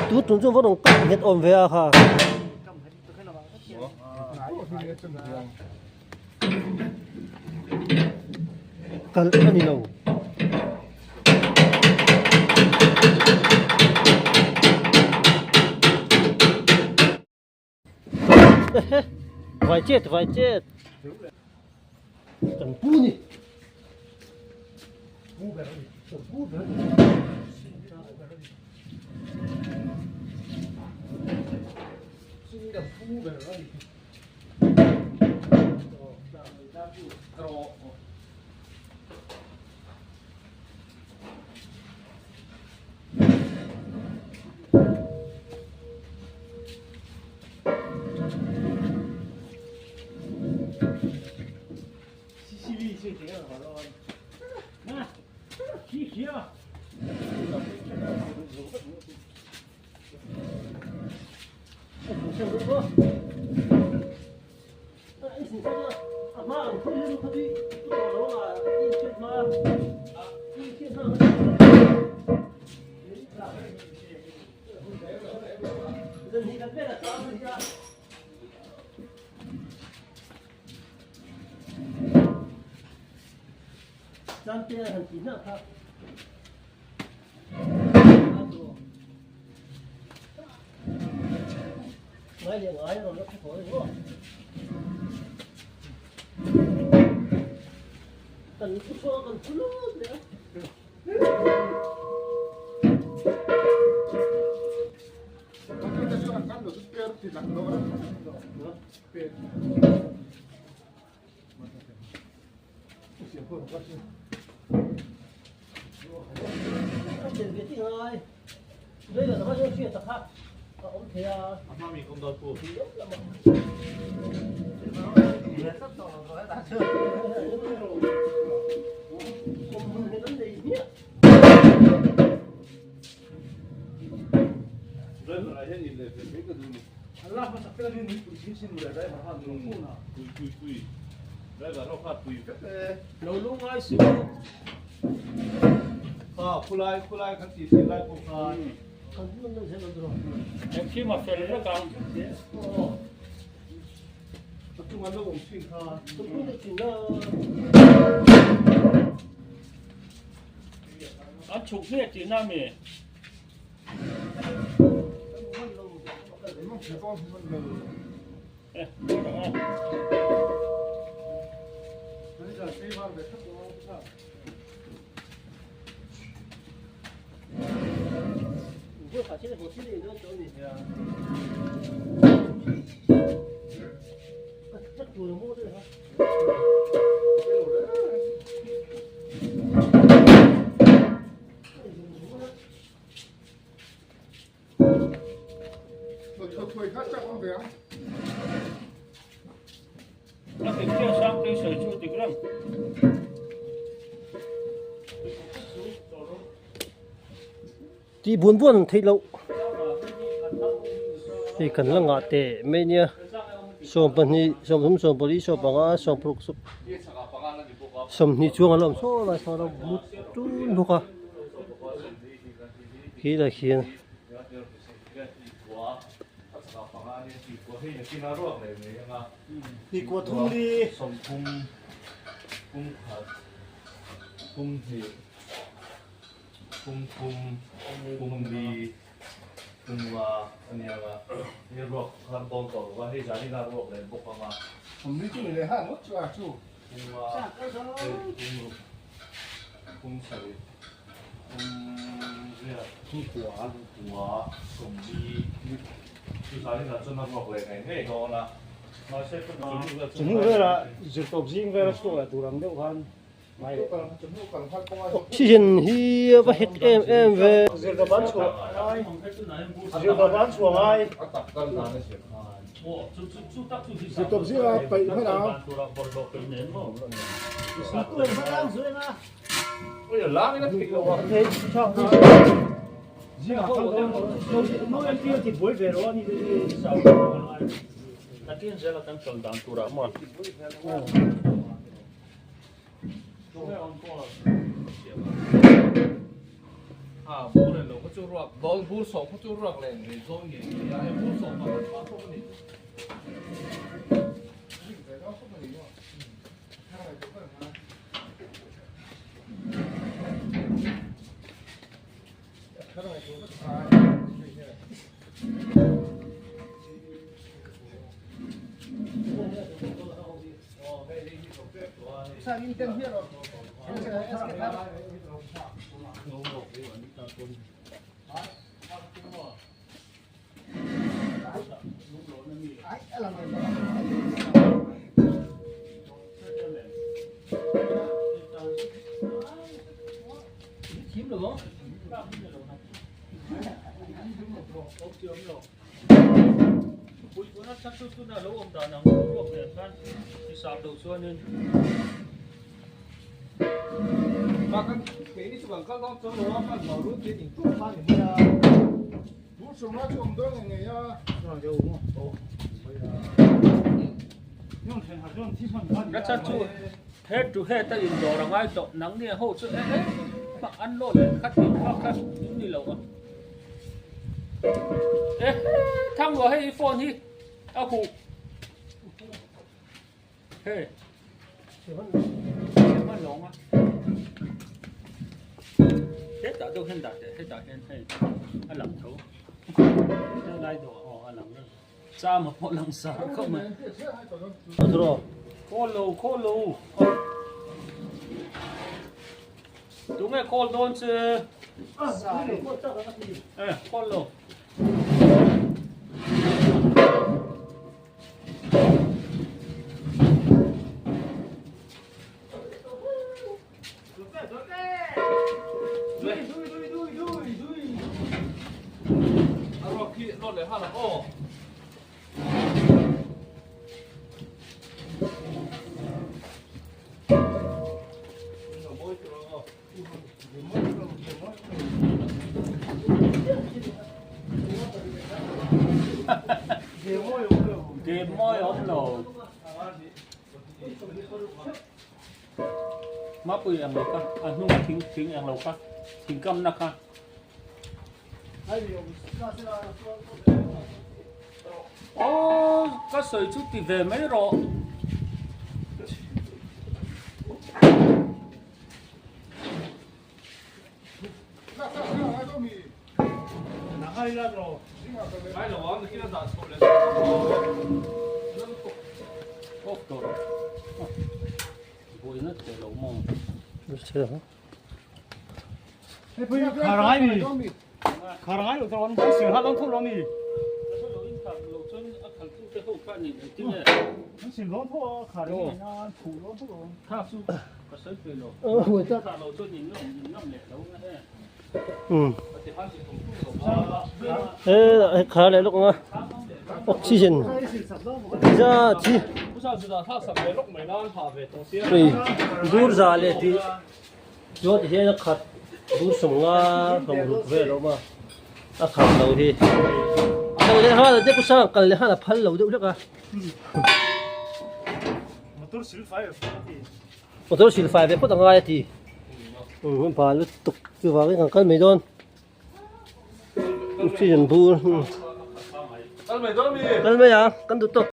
Tu tum chu va rawn kap nghet awm ve a kha. Kal a ni lo. Vai chet vai chet kan pu ni pu ber ani kan pu ber ani kan pu ber ani An chhuk hmiah tihna a mi? A dik chiah sang tui sawi chu dik reng. Tih buan buan theih loh hei kan la ngah teh mai nia 12 33 24 25 26 sawmhnih chuang an awm saw lai sawn a mut tun bawk a khi lai khian. Oxygen hi a va hek em em ve. Head to head a indawr a ngai tawh nang nge ho chu eh eh hma an lawh leh khat tih kha kha in ni lo a eh thang luah hei i phone hi a huh hei hman lawng a hetah deuh hian dah teh hetah hian hei a lang tho helai dawh aw a lang reng. Chama pawh lang sar khawp mai. Call lo call lo. Tunge call dawn che? Eh call lo. Game mawi awm lo. Mapui ang lo kha a hnunga thing thing ang lo kha thing kamna kha. Aw ka sawi chu ti ve mai rawh. He khar leh lawk ang a oxygen za chi hei dur za leh tih chuan ti hian a khat dur sawmnga hlawm ruk vel a awm a a khat lo hi a lo leh nghal a te pu sang kal leh nghal a phal lo deuh hlek a motor silfai ve phawt a ngai a ti umm pa lutuk chuvangin kan kal mai dawn oxygen bur kal mai ang kan duh tawk.